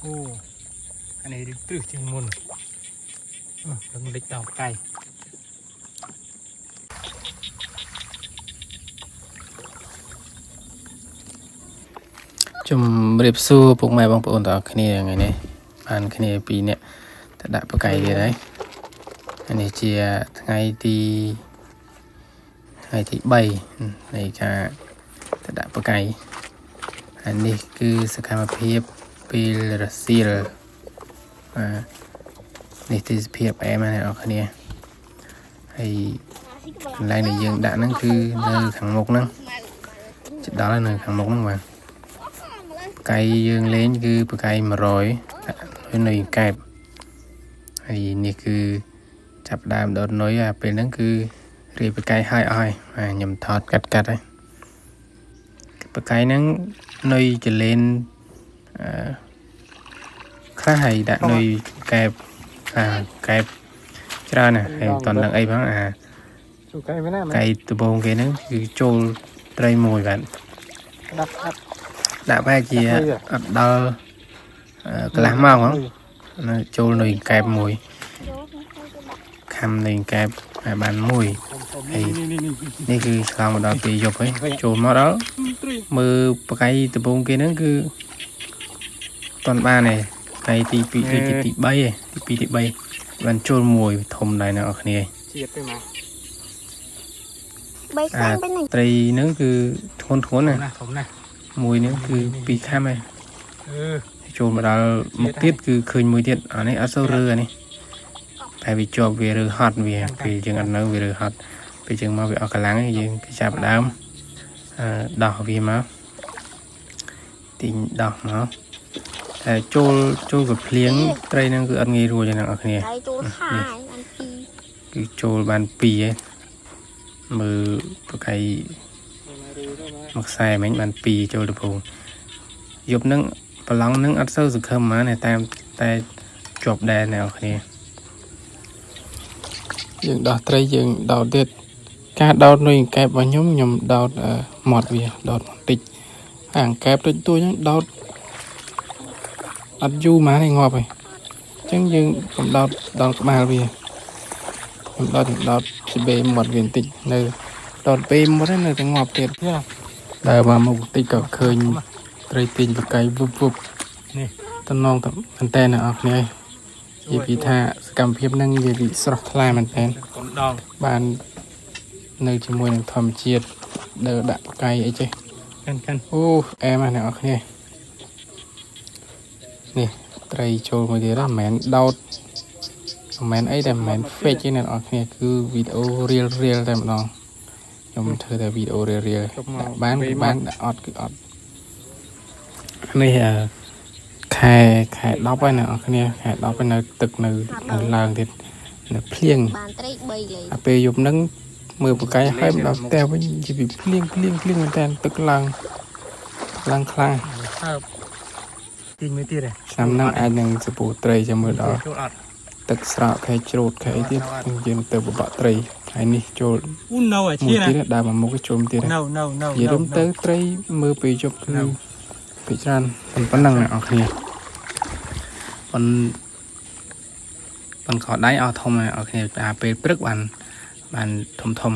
អូអានេះរៀងទ្រឹសជាងមុនអឺនឹងលិចដល់ផ្កាយ ជំរាបសួរពុកម៉ែបងប្អូនទាំងអស់គ្នាថ្ងៃនេះបានគ្នាពីរនាក់ទៅដាក់បកាយទៀតហើយអានេះជាថ្ងៃទី3នៃការទៅដាក់បកាយអានេះគឺសកម្មភាពពេលរសៀលបាទនេះទេសភាពអែមណាស់អ្នកនរគ្នាហើយកន្លែងដែលយើងដាក់ហ្នឹងគឺនៅខាងមុខហ្នឹងជិតដល់ហើយនៅខាងមុខហ្នឹងបាទ បកាយយើងលេងគឺបកាយ100ដាក់នុយកែបហើយនេះគឺចាប់ផ្ដើមដុតនុយអាពេលហ្នឹងគឺរៀបបកាយហើយអស់ហើយបាទខ្ញុំថតកាត់កាត់ហើយបកាយហ្នឹងនុយចលេនអឺខ្លះហើយដាក់នុយកែបខ្លះកែបច្រើនណាស់ហើយមិនតន់ដឹងអីផងអា ជួកែវិញណា កៃដបងគេហ្នឹងគឺចូលត្រីមួយបាទ ដាក់ដាក់ ដាក់ប្រហែលជាអត់ដល់អឺកន្លះម៉ោងហ៎នៅចូលនៅកែបមួយខំនៅកែបហើយបានមួយ នេះនេះនេះ នេះគឺឆ្លងមកដល់ពេលយប់ហើយចូលមកដល់ ត្រី មើលបកាយដំបងគេហ្នឹងគឺអត់ទាន់បានទេថ្ងៃទី2ដូចជាទី3ឯងទី2ទី3បានចូលមួយធំដែរអ្នកនរគ្នា ជាតិទេមក បី អា សាំងไปไหน ត្រីហ្នឹងគឺធ្ងន់ធ្ងន់ណាស់ ណាស់ធំណាស់ មួយហ្នឹងគឺពីរខាំឯង អឺ ចូលមកដល់មុខទៀតគឺឃើញមួយទៀតអានេះអត់សូវរើអានេះតែវាជាប់វារើហត់វាពេលយើងអត់នៅវារើហត់ពេលយើងមកវាអស់កម្លាំងហើយយើងគឺចាប់ផ្ដើមអឺដោះវាមកទាញដោះមកតែចូលចូលក៏ភ្លៀងត្រីហ្នឹងគឺអត់ងាយរួចទេអ្នកនរគ្នា ไอ้ตัวขายอันปี គឺចូលបានពីរឯងមើលបកៃមួយខ្សែមិញបានពីរចូលទៅពងយប់ហ្នឹងប្រឡងហ្នឹងអត់សូវសង្ឃឹមហ្មងទេតាមតែជាប់ដែរអ្នកនរគ្នាយើងដោះត្រីយើងដោតទៀតការដោតនុយកែបរបស់ខ្ញុំខ្ញុំដោតអឺមាត់វាដោតបន្តិចហើយអង្កែបតិចតួចហ្នឹងដោតអត់យូរហ្មងទេងាប់ហើយអញ្ចឹងយើងកុំដោតដល់ក្បាលវា ខ្ញុំដោតខ្ញុំដោតពីបេមាត់វាបន្តិចនៅដោតបេមាត់ហ្នឹងនៅតែងាប់ទៀត នេះណា ដើរមកមុខបន្តិចក៏ឃើញត្រីទាញបកៃវឹបវឹប នេះ តំណងតែមែនតើអ្នកនរគ្នានិយាយពីថាសកម្មភាពហ្នឹងនិយាយពីស្រស់ថ្លាមែនតើ កូនដង បាននៅជាមួយនឹងធម្មជាតិដើរដាក់បកៃអីចេះ កាន់កាន់ អូអែមណាស់អ្នកនរគ្នានេះត្រីចូលមួយទៀតហ្នឹងមិនមែនដោតមិនមែនអីតែមិនមែន fake ទេអ្នកនរគ្នាគឺវីដេអូ real real តែម្ដងខ្ញុំធ្វើតែវីដេអូ real real ដាក់បានគឺបានដាក់អត់គឺអត់នេះអឺខែខែ10ហើយអ្នកនរគ្នាខែ10ហើយនៅទឹកនៅនៅឡើងទៀតនៅភ្លៀង บานไตรใบเลย អាពេលយប់ហ្នឹងមើលបកាយហើយមកដល់ផ្ទះវិញនិយាយពីភ្លៀងភ្លៀងភ្លៀងមែនតើទឹកឡើងឡើងខ្លាំង ហើបទាញមួយទៀតហ៎ ឆ្នាំហ្នឹងអាចនឹងសពូត្រីចាំមើលដល់ ចូលអត់ ទឹកស្រកខែច្រូតខែអីទៀតយើងទៅបបាក់ត្រីហើយនេះចូល អូនៅអា មួយ ជាណា ទៀតដើរមកមុខចូលមួយទៀត នៅនៅនៅ និយាយរួមទៅត្រីមើលពេលយប់គឺពីច្រើនប៉ុណ្ណឹងអ្នកនរគ្នាប៉ុនប៉ុនខោដៃអស់ធំអ្នកនរគ្នាអាពេលព្រឹកបានបានធំធំ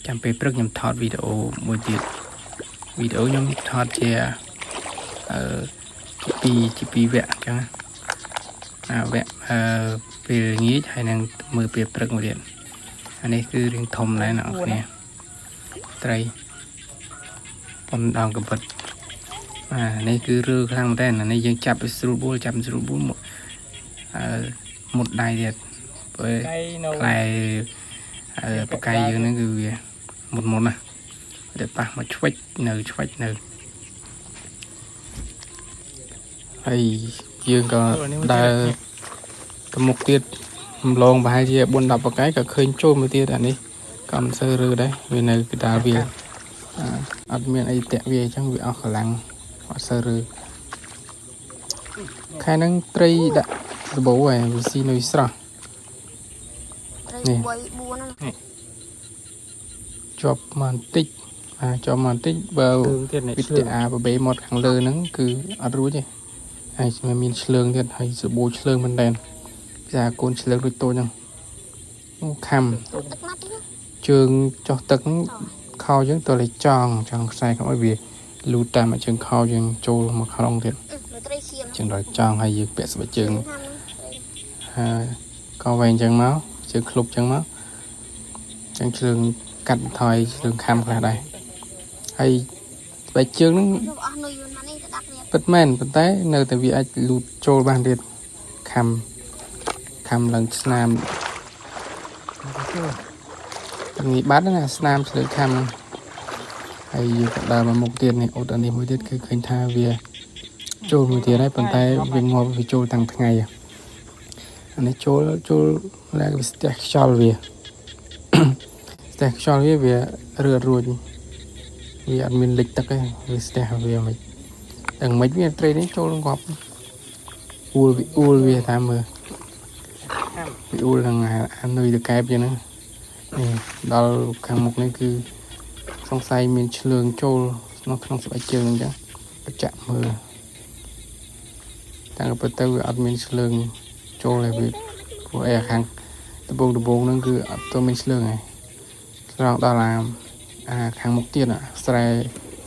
ចាំពេលព្រឹកខ្ញុំថតវីដេអូមួយទៀតវីដេអូខ្ញុំថតជាអឺជាពីរវគ្គអញ្ចឹងណាអាវគ្គអឺពេលល្ងាចហើយនឹងមើលពេលព្រឹកមួយទៀតអានេះគឺរៀងធំដែរអ្នកនរគ្នាត្រី ប៉ុនដងកបិតអានេះគឺរើខ្លាំងមែនតើអានេះយើងចាប់ឲ្យស្រួលបួលចាប់ស្រួលបួលមកអឺមុតដៃទៀតព្រោះ កៃនៅ ផ្លែអឺបកាយយើងហ្នឹងគឺវាមុតមុតណាតែប៉ះមកឆ្វិចនៅឆ្វិចនៅហើយយើងក៏ដើរទៅមុខទៀតម្លងប្រហែលជា4 10បកាយក៏ឃើញចូលមកទៀតអានេះក៏មិនសូវរើដែរវានៅកណ្ដាលវា អាអត់មានអីតាក់វាអញ្ចឹងវាអស់កម្លាំងអត់សូវរើខែហ្នឹងត្រីដាក់ដបូហើយវាស៊ីនុយស្រស់ ไตร นี่ ใบบัวนั่น ជាប់មកបន្តិចអាជាប់មកបន្តិចបើ ទើងទៀតនេះ វិទ្យាអាបបេមាត់ខាងលើហ្នឹងគឺអត់រួចទេ ហើយមានឆ្លើងទៀតហើយសបូរឆ្លើងមែនតើភាសាកូនឆ្លើងដូចតូចហ្នឹងអូខំ ទឹកមកទៀត ជើងចោះទឹកហ្នឹងខោយើងទៅលេចង់ចង់ខ្សែកុំឲ្យវាលូតតាមជើងខោយើងចូលមកក្នុងទៀត មើលត្រីឈាម ជើងដល់ចង់ហើយយើងពាក់ស្បែកជើង ខាំត្រី ហើយកវែងចឹងមកជើងក្លុបចឹងមកចឹងឆ្លើងកាត់បន្ថយឆ្លើងខំខ្លះដែរហើយស្បែកជើងហ្នឹង យកអស់នុយមកនេះទៅដាក់គ្នា ពិតមែនប៉ុន្តែនៅតែវាអាចលូតចូលបានទៀតខំខំឡើងស្នាមងាយបាត់ណាស្នាមឆ្លើយខំហ្នឹងហើយយើងក៏ដើរមកមុខទៀតនេះអូតអានេះមួយទៀតគឺឃើញថាវាចូលមួយទៀតហើយប៉ុន្តែវាងាប់វាចូលតាំងថ្ងៃអានេះចូលចូលឡើងវាស្ទះខ្យល់វា ស្ទះខ្យល់វាវារឿរួចវាអត់មានលិចទឹកទេវាស្ទះវាមិន ដឹងមិនវាត្រីនេះចូលងាប់អ៊ូលវាអ៊ូលវាតាមមើលវាអ៊ូលនឹងអានុយតកែបចឹងហ្នឹងនេះដល់ខាងមុខនេះគឺសង្ស័យមានឆ្លើងចូលក្នុងក្នុងស្បែកជើងហ្នឹងចឹងបច្ចៈមើលតាំងពីទៅវាអត់មានឆ្លើងចូលទេវាព្រោះអីអាខាងដបងដបងហ្នឹងគឺអត់ទៅមានឆ្លើងហើយឆ្លងដល់អាអាខាងមុខទៀតអាស្រែ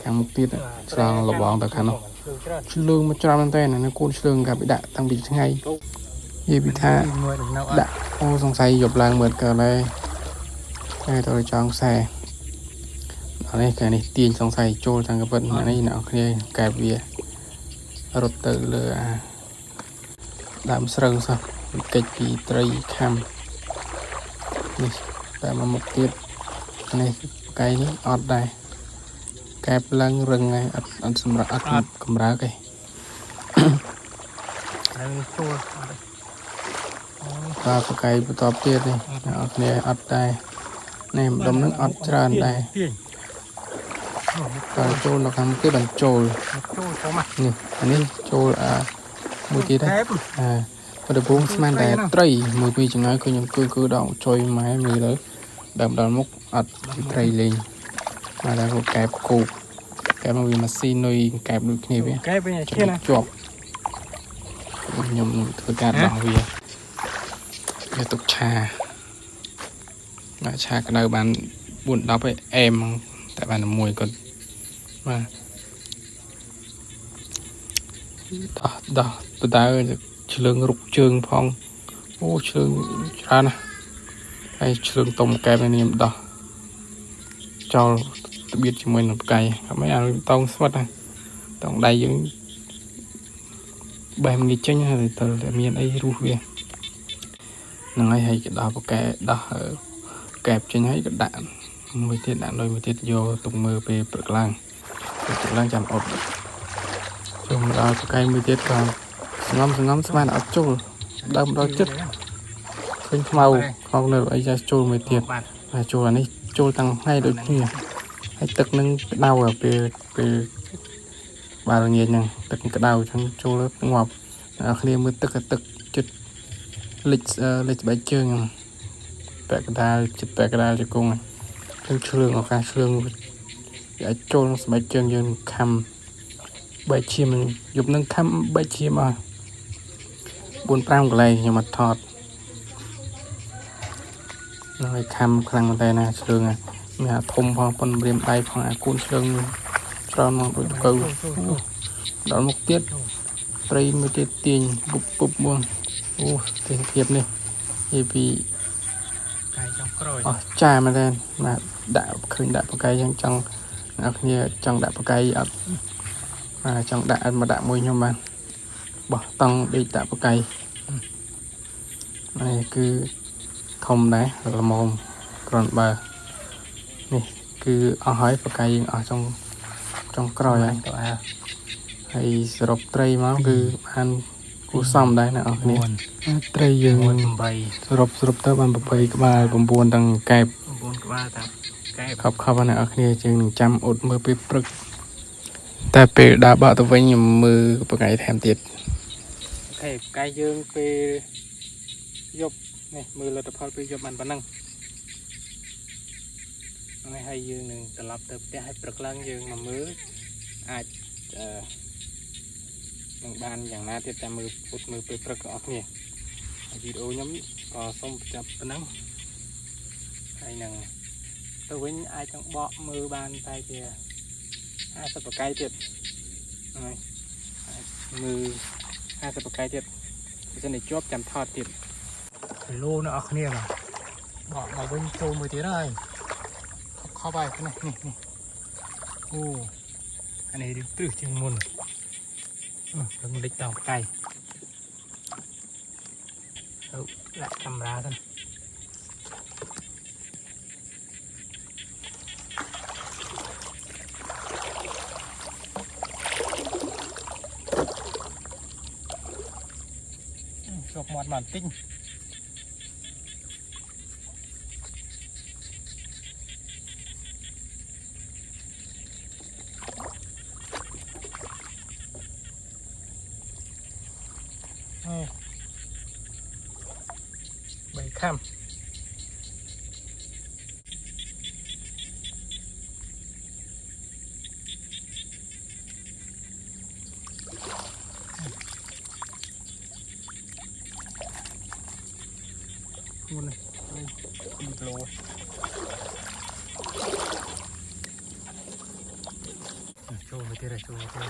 ខាងមុខទៀតឆ្លងលបងទៅខាងនោះ ឆ្លើងច្រើនឆ្លើងមកច្រើនមែនតើណាកូនឆ្លើងកាពីដាក់តាំងពីថ្ងៃនិយាយពីថា មួយដំណៅអត់ ដាក់អូសង្ស័យយប់ឡើងមើលកើតដែរតែទៅចង់ខ្សែដល់នេះកានេះទាញសង្ស័យចូលតាំងកពិតនេះអ្នកនរគ្នាកែបវារត់ទៅលើអាដើមស្រូវសោះវាកិច្ចពីត្រីខំនេះតែមកមុខទៀតនេះផ្កាយនេះអត់ដែរកែបឡើងរឹងហើយអត់អត់សម្រាប់អត់កម្រើកទេ ហើយនេះចូលអត់ទេអូ បាទបកាយបន្តទៀតនេះអ្នកនរគ្នាអត់ដែរនេះម្ដុំនឹងអត់ច្រើនដែរ ទាញ តើចូលនៅខាងមុខគេបានចូល ចូលចូលមក នេះអានេះចូលអាមួយទៀតដែរ កែប អាបដពងស្មានតែត្រីមួយពីរចង្អើគឺខ្ញុំគឺគឺដកចុយម៉ែមើលទៅដើមដល់មុខអត់ត្រីលេងបាទតែគាត់កែបគោកកែបមកវាមកស៊ីនុយកែបដូចគ្នាវា កែបវិញឈានណា ជាប់ខ្ញុំនឹងធ្វើការដោះវាវាទុកឆាបាទឆាក្តៅបាន4 10ឯអែមហ្មងតែបានតែមួយគាត់បាទដោះដោះបដៅឆ្លើងរុកជើងផងអូឆ្លើងច្រើនណាស់ហើយឆ្លើងតុំកែបនេះខ្ញុំដោះចោលត្បៀតជាមួយនឹងផ្កាយអត់មិនអាតោងស្វិតណាតោងដៃយើង បេះងាយចេញហើយទៅតែមានអីរស់វាហ្នឹងហើយហើយក៏ដោះបកែដោះកែបចេញហើយក៏ដាក់មួយទៀតដាក់លុយមួយទៀតយកទុកមើលពេលព្រឹកឡើងពេលព្រឹកឡើងចាំអត់ចូលមកដល់បកែមួយទៀតក៏ស្ងំស្ងំស្មានអត់ចូលដើមដល់ចិត្តឃើញខ្មៅខ្មៅនៅអីចាស់ចូលមួយទៀត បាទ ហើយចូលអានេះចូលតាំងថ្ងៃដូចគ្នាហើយទឹកនឹងក្តៅអាពេលពេលបាល់ងាយហ្នឹងទឹកក្តៅអញ្ចឹងចូលទៅងាប់អ្នកគ្នាមើលទឹកអាទឹកចិត្តលិចអឺលិចស្បែកជើងហ្នឹងពាក់កណ្ដាលចិត្តពាក់កណ្ដាលជង្គង់ហ្នឹងអញ្ចឹងឆ្លឿងឱកាសឆ្លឿងវាអាចចូលក្នុងស្បែកជើងយើងខំបែកឈាមហ្នឹងយប់ហ្នឹងខំបែកឈាមអស់4 5កន្លែងខ្ញុំអត់ថត ហ្នឹងហើយខំខ្លាំងមែនតើណាឆ្លើងមានអាធំផងប៉ុនរៀមដៃផងអាកូនឆ្លើងច្រើនមកដូចកៅដល់មុខទៀតត្រីមួយទៀតទាញពុបពុបមកអូទេសភាពនេះនិយាយពី កាយចុងក្រោយ អស់ចាមែនតើបាទដាក់ឃើញដាក់បកាយយ៉ាងចង់អ្នកគ្នាចង់ដាក់បកាយអត់បាទចង់ដាក់អត់មកដាក់មួយខ្ញុំបានបោះតង់ដេកដាក់បកាយនេះគឺធំដែរល្មមគ្រាន់បើនេះគឺអស់ហើយបកាយយើងអស់ចុងចុងក្រោយហើយ ទៅអា ហើយសរុបត្រីមកគឺបានគួរសមដែរអ្នកនរគ្នាត្រីយើង 8 សរុបសរុបទៅបាន8ក្បាល9ទាំងកែប 9ក្បាលតាកែប ខប់ខប់ណាស់អ្នកនរគ្នាជាងនឹងចាំអត់មើលពេលព្រឹកតែពេលដើរបាក់ទៅវិញខ្ញុំមើលបកាយថែមទៀតអូខេបកាយយើងពេលយប់នេះមើលលទ្ធផលពេលយប់បានប៉ុណ្ណឹងហ្នឹងហើយហើយយើងនឹងត្រឡប់ទៅផ្ទះហើយព្រឹកឡើងយើងមកមើលអាចអឺ នឹងបានយ៉ាងណាទៀតចាំមើលពុតមើលពេលព្រឹកទាំងអស់គ្នាហើយវីដេអូខ្ញុំក៏សូមបញ្ចប់ប៉ុណ្ណឹងហើយនឹងទៅវិញអាចនឹងបកមើលបានតែជា50បកាយទៀតហើយអាចមើល50បកាយទៀតបើសិនជាជាប់ចាំថតទៀតគីឡូអ្នកនរគ្នាបាទបកមកវិញចូលមួយទៀតហើយខប់ហើយនេះនេះនេះអូអានេះរៀងទ្រឹសជាងមុនអឺនឹងលិចដល់បកាយទៅដាក់កាមេរ៉ាសិន ជាប់មាត់មកបន្តិចនេះបីខាំមុននេះ2គីឡូចូលមកទៀតហើយចូលមកទៀត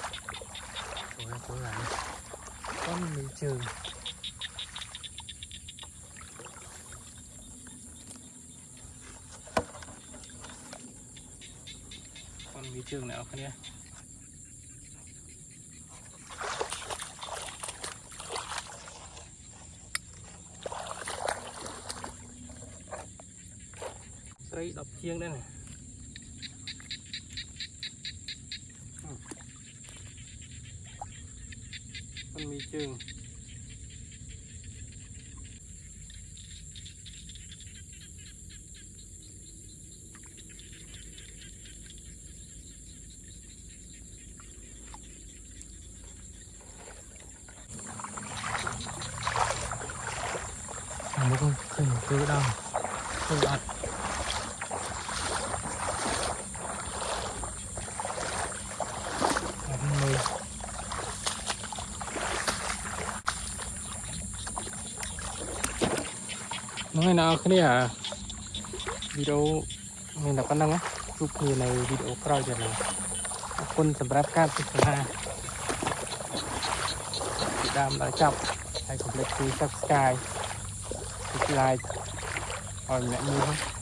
ចូលហើយចូលហើយប៉ុនមានជើងប៉ុនមានជើងអ្នកនរគ្នា ត្រី10ជាងដែរណាมันมีជើងមុខឃើញគឺដល់គឺអត់ មើលហ្នឹងហើយអ្នកនរគ្នាវីដេអូមានតែប៉ុណ្្នឹងណាជួបគ្នានៅវីដេអូក្រោយទៀតណាអរគុណសម្រាប់ការទស្សនាពីដើមដល់ចប់ហើយកុំភ្លេចជួយ Subscribe ជួយ Like ឲ្យម្នាក់មួយផង